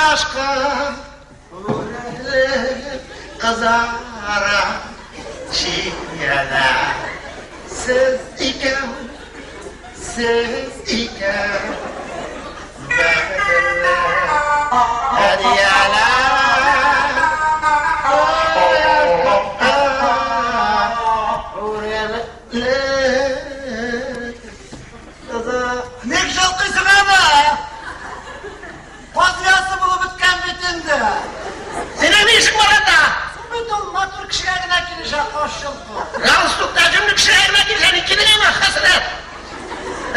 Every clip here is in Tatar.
Кояшка үрелеп кызара чияләр. Сез икәү, сез икәү, бәхетле һәдияләр. Кояшка үрелеп Ник җылкыйсың аны? Каз оясы булып беткән бит инде. Синең ни эшең бар анда? Соң бит ул матур кешегә генә килешә каз җылкы. Галстук та җүнле кешегә генә килешә, ник кидең аны, хәсрәт?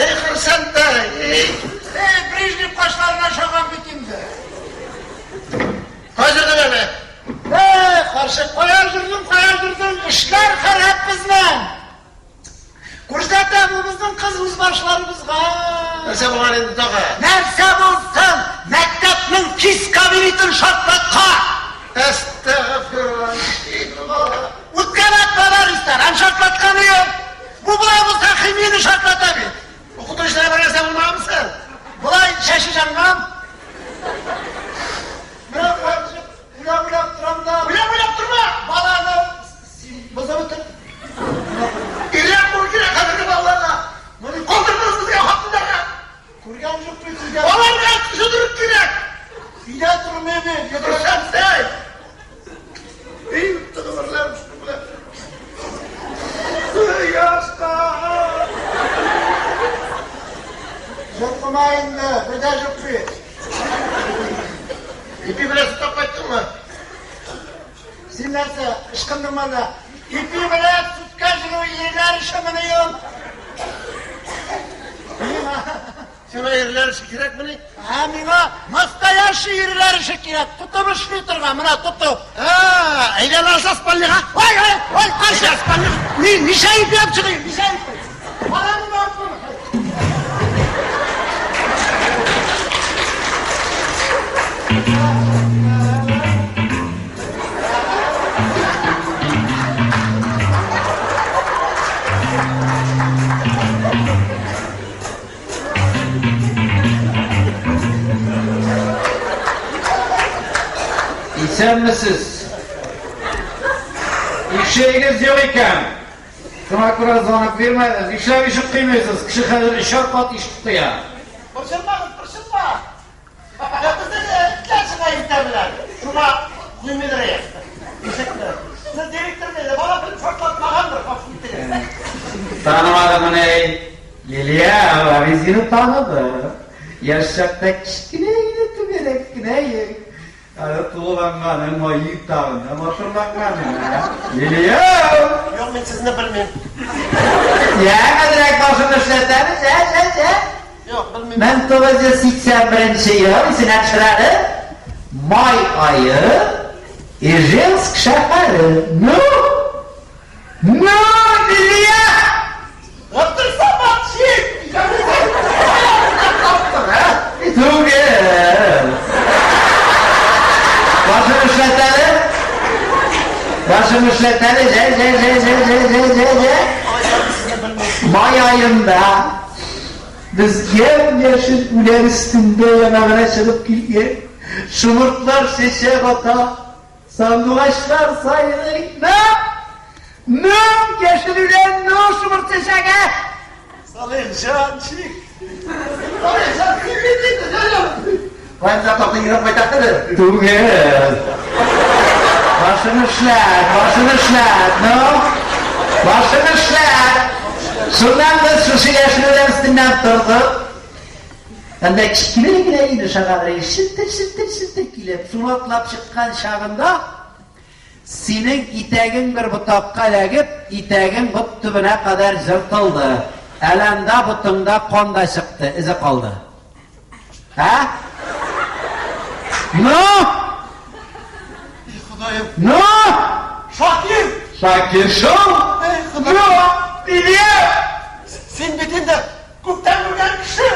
Эй, хөрсәнтай, эй. Эй, Брежнев кашларына ошаган бит инде. Кай җирдән әле? Эй, карчык, кая йөрдең, кая йөрдең? Эшләр харап безнең. Күрсәтә бу безнең кыз үз башларыбызга. Нәрсә булган инде тагы? Нәрсә булсын? Мәктәпнең физ кабинетын шартлаткан. Әстәгъфирулла. Үткән атнада ресторан шартлаткан иде. Бу болай булса химияне шартлата бит. Укытучылар бер нәрсә булмаган соң? Болай чәче янган. Менә карчык, уйлап-уйлап торам да. Уйлап-уйлап торма! Баланы Син бозып бетер. Өйрән бу кирәк хәзерге балаларга. Моны калдырдыгыз безгә хатыннарга. Күргән юк бит сезгә. Аларга йодрык кирәк. Өйдә тормыйм мин. Йодрык сәй. Эй, тыгылырлар шуны белән. Кояшка. Җылкыма инде, бер дә юк бит. Ипи белән сөт алып кайттыңмы? Син нәрсә, ычкындыңмы әллә? Ипи белән сөткә җөрү ирләр эшемени ул? Миңа... Сиңа ирләр эше кирәкмени? Ә миңа настоящий ирләр эше кирәк. Тотып эшли торган, менә тотып. Ә, әйдә алса спальныйга. Ой, ой, ой, каршы спальныйга. Ни, ничә ипи алып чыгыйм, ничә ипи? Караны Исәнмесез. Ишегегез юк икән. Шуңа күрә звонок бирмәдегез. Нишләп ишек куймыйсыз? Кеше хәзер өчәр кат ишек куя. Борчылмагыз, борчылма. Безнең этләр чыга иртә белән. Шуңа куймыйдыр ишекне. Сез директор бит, бала белеп шартлатмагандыр, гафу итегез. Танымадымыни? Лилия, ә мин сине таныдым. Яшь чакта кечкенә генә түгәрәк кенә идең. Әле тулыланганың, ай тагын да матурланганың, ә? Лилия! Юк, мин сезне белмим. Я, әзрәк башын эшләтәбез, ә, ә, ә? Юк, белмим. 1981 ел, исенә төшер әле. Май ае, Ижевск шәһәре. Ну? Ну, Лилия! Габделсамат, чик! Түгел. Башын эшләт әле. Башын эшләт әле. Җә, җә, җә, җә, җә, җә, җә, җә. Май аенда без ямь-яшел үлән өстендә яңа гына чыгып килгән шомыртлар чәчәк ата. Сандугачлар сайрый. На! На! Яшел үлән, на, шомырт чәчәге! Салихҗан, чик! Салихҗан, син бит инде, җаным! Кайда тартын йөрәп кайтактыр? Түгел. Башын эшләт, башын эшләт, ну! Башын эшләт! Шуннан без шушы яшел үлән өстеннән тордык. Анда кечкенә генә инеш ага челтер-челтер-челтер килеп, суны атлап чыккан чагында, синең итәгең бер ботакка эләгеп, итәгең бот төбенә кадәр җыртылды. Әле анда ботыңда кан да чыкты, эзе калды. Ә? Ну? И Ходаем. Ну? Шакир! Шакир шул! Эй, Ходаем. Ну? Илья! Син бит инде Күптән үлгән кеше.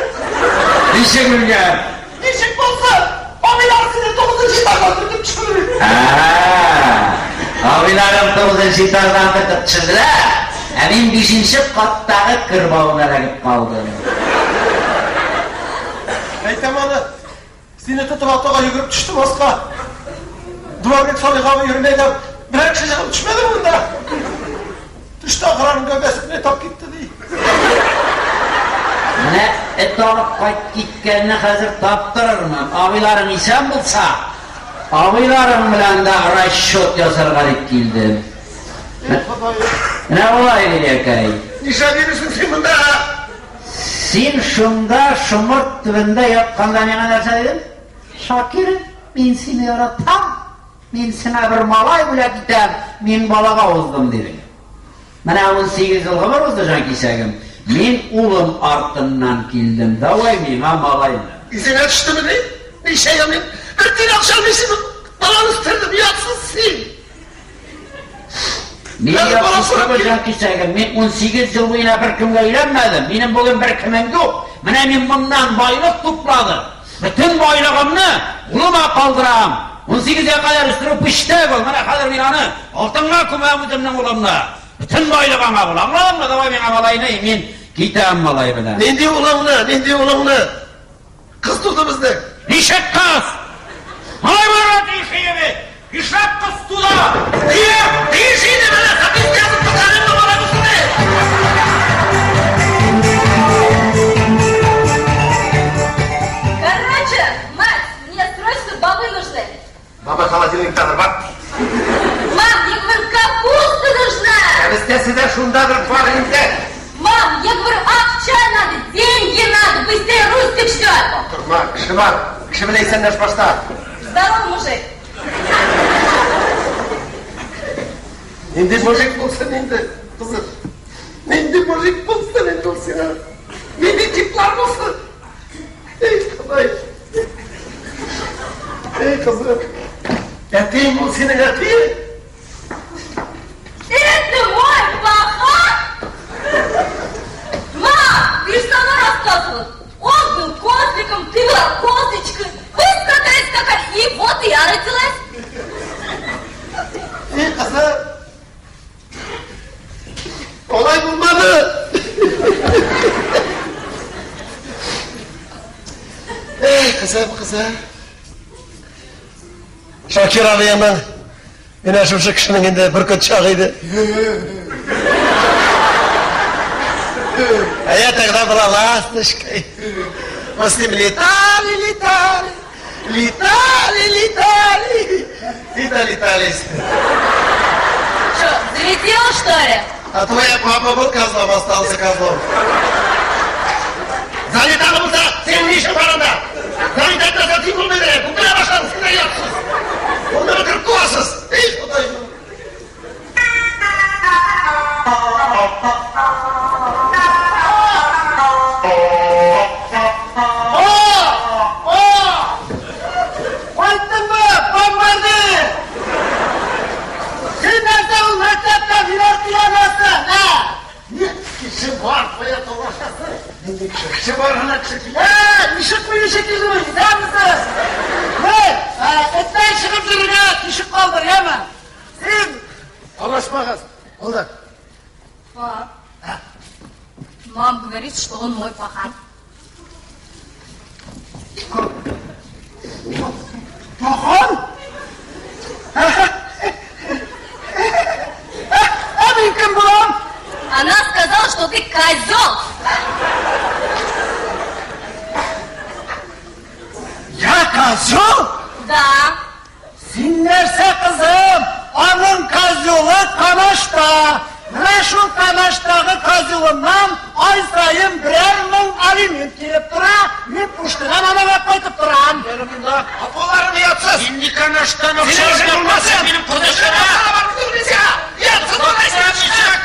Ничек үлгән? Ничек булсын? Абыйлар сине тугызынчы этаждан төртеп төшерде. Абыйларым тугызынчы этаждан төртеп төшерделәр. Ә мин бишенче каттагы кер бавына эләгеп калдым. Әйтәм аны. Сине тотып атуга йөгереп төштем аска. Дворник Салих абый йөрмәйдә. Берәр кеше чыгып төшмәде монда. Төште ахыры гәүдәсе белән тап китте ди. Менә эт алып кайт киткәнне хәзер таптырырмын. Абыйларың исән булса, абыйларың белән дә расчет ясарга дип килдем. Менә болай, Лилиякәй. Нишләп йөрисең син монда? Син шунда шомырт төбендә ятканда миңа нәрсә дидең? Шакир, мин сине яратам. Мин сиңа бер малай бүләк итәм, мин балага уздым, дидең. Менә 18 ел гомер узды, җанкисәгем. Мин улым артыннан килдем. Давай миңа малайны. Исеңә төштеме ни? Ничә ел мин бер тиен акча алмыйсың, баланы үстердем, оятсыз син. Мин оятсыз түгел, җанкисәгем. Мин 18 ел буена беркемгә өйләнмәдем. Минем бүген беркемем юк. Менә мин моннан байлык тупладым. Бөтен байлыгымны улыма калдырам. 18гә кадәр үстерү пүчтәк ул. Менә хәзер мин аны алтынга күмәм үземнең улымны. Бөтен байлык аңа була. Аңладыңмы? Давай миңа малайны, мин китәм малай белән. Нинди улыңны, нинди улыңны? Кыз туды безнең. Ничек кыз? Малай булырга тиеш иде бит. Нишләп кыз туды? Ие, тиеш иде менә, записка язып кызларымны бара булсын. Короче, мать, мне срочно бобы нужны. Баба холодильниктадыр, бар. Мам, я говорю, капуста нужна. Кәбестәсе дә шундадыр, бар инде. Мам, я говорю, акча надо, деньги надо, быстрее Рустик все. Торма, кеше бар. Кеше белән исәнләш башта. Здорово, мужик. Нинди мужик булсын инде, кызым? Нинди мужик булсын инде ул сиңа? Нинди типлар булсын? Эй, Ходай. Эй, кызым. Әтиең ул синең әтиең. Это мой пахан? Мам, ты же сама рассказывала. Он был козликом, ты была козочкой. Вы скакали, скакали, и вот и я родилась. Эй, кызым. Алай булмады. Эй, кызым, кызым. Шакир абыемның менә шушы кешенең инде бөркет чагы иде. А я тогда была ласточкой. Мы с ним летали, летали, летали, летали и долетались. Что, залетел, что ли? А твоя папа был козлом, остался козлом. Залетал булса, синең ни эшең бар анда? Залетать итмәсә, син булмый иде. Күкрәп башладың, син дә оятсыз. Аны бетереп куасыз. Эй, Ходай. Кайттыңмы, бомбардир? Син нәрсә ул мәктәптә миләр киямәсең, ә? Кеше бар, кая талашасың? Нинди кеше? Кеше бар гына кеше килә. Ничек куючы килдеме? Исәнмесез? Эй, эттән чыгып йөрергә тишек калдыр, яме? Син Талашмагыз. Булды. Пап, мам говорит, что он мой пахан. Пахан? Ә мин кем булам? Она сказала, что ты козел. Я козел? Да. Син нәрсә, кызым? Аның козелы Канашта. Менә шул Канаштагы козелыннан ай саен берәр мең алимент килеп тора. Мин пуштыдан анага кайтып торам. Апаларың оятсыз. Нинди Канаштан Синең эшең булмасын. Минем кодачама. Оятсыз булмасын.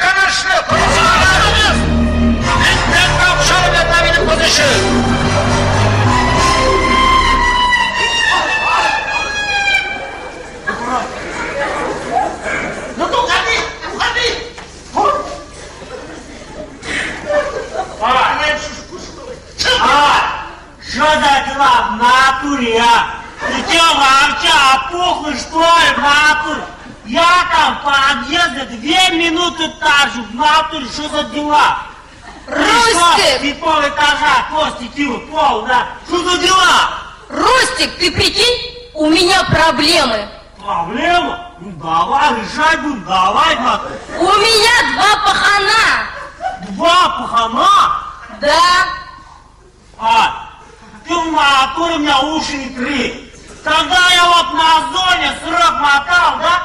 Канашлы. Эттән капшалып ята минем кодачым. Ну, уходи, уходи. А, что за дела в натуре, а? Ты че вообще опухлый, что ли, в натуре? Я там по подъезду 2 минуты торчу в натуре, что за дела? Ты что, Рустик! Ты пол этажа, кости кило, пол, да? Что за дела? Ростик, ты прикинь, у меня проблемы. Проблема? Ну давай, решай будем, давай, нахуй. У меня два пахана. Два пахана? Да. А, ты в натуре у меня уши не три. Когда я вот на зоне срок мотал, да?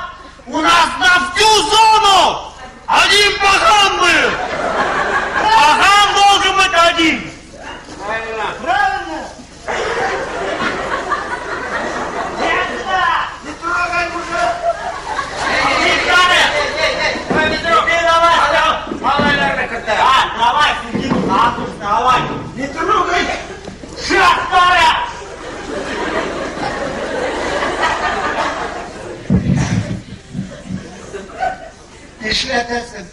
У нас на всю зону один пахан был. Пахан должен быть один. Правильно. Правильно. Не трогай мужа. Давай, сиди, нахуй, давай. Не трогай. Шаг, старая. Нишләтәсең?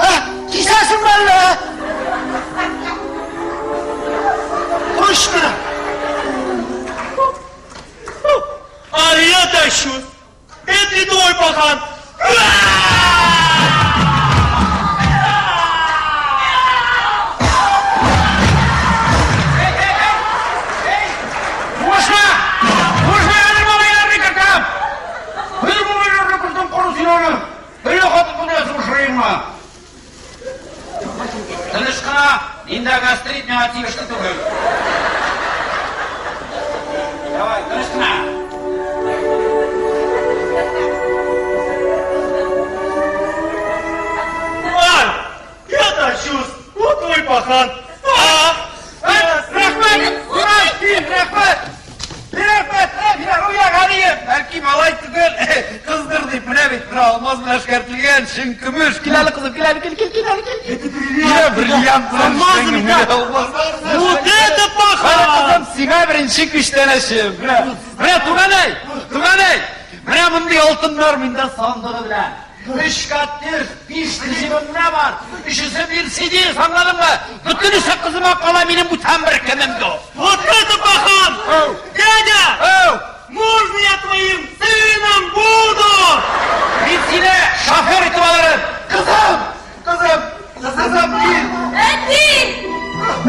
А, кисәсең әллә? Точно. А я тащусь. Это не твой пахан. Булышма! Булышма, хәзер малайларны кертәм! Хәзер малайларны кертәм, кара син аны! Әллә хатын белән сугышырыйммы? Тыныч кына, миндә гастрит, миңа тиешле түгел. Давай, тыныч кына. Ай, я тащусь. Вот твой пахан. Рәхмәт! Рәхмәт! Рәхмәт! Рәхмәт! Бәлки малай түгел, кыздыр дип, менә бит, менә алмаз белән эшкәртелгән чын көмеш. Кил әле, кызым, кил әле, кил, кил, кил әле, кил. Это Менә бриллиант белән Алмазами, эшләнгән, да. менә алмазлар. Вот это Кара пахан! кызым, сиңа беренче күчтәнәчем. Менә, менә туганай, туганай. Менә мондый алтыннар миндә сандыгы белән. Өч коттедж, биш теземемдә бар. Өчесе Мерседес, аңладыңмы? Бөтенесе кызыма кала, минем бүтән бер кемем юк. Вот это пахан! Оу. Дядя! Оу! Можно я твоим сыном буду? Мин сине шофер итеп алырым. Кызым! Кызым! Кызым, кил! Әти!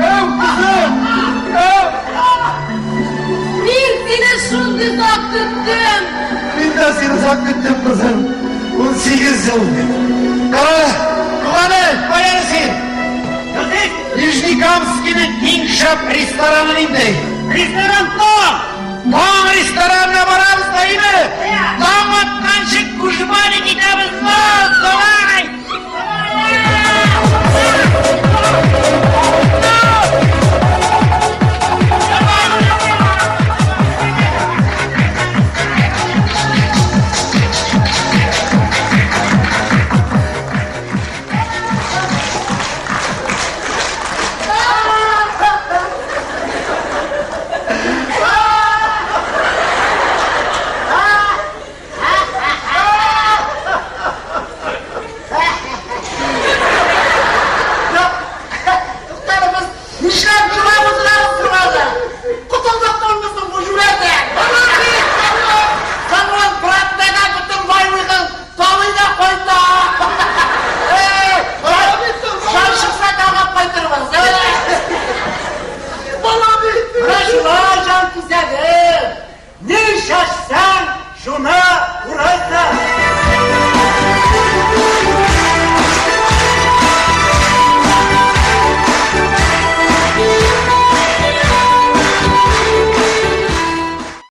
Оу, кызым! Оу! Мин сине шундый озак көттем. Мин дә сине озак көттем, кызым. 18 ел. Кара, туганым, кая син? Нижнекамскийның иң шәп рестораны нинди? Ресторан Таң! Таң ресторанына барабыз да инде. Таң атканчы кужмани китәбез. Ну, давай! Туктале, без нишләп торабыз торганда? Котылдык безнең бу җүләрдән. Соңрак братнага бөтен байлыгын талый да кайта. Эй, җан чыкса тагын кайтырбыз. Бала бит! Менә шулай, җан кисәгем. Ни чәчсәң, шуны урырсың.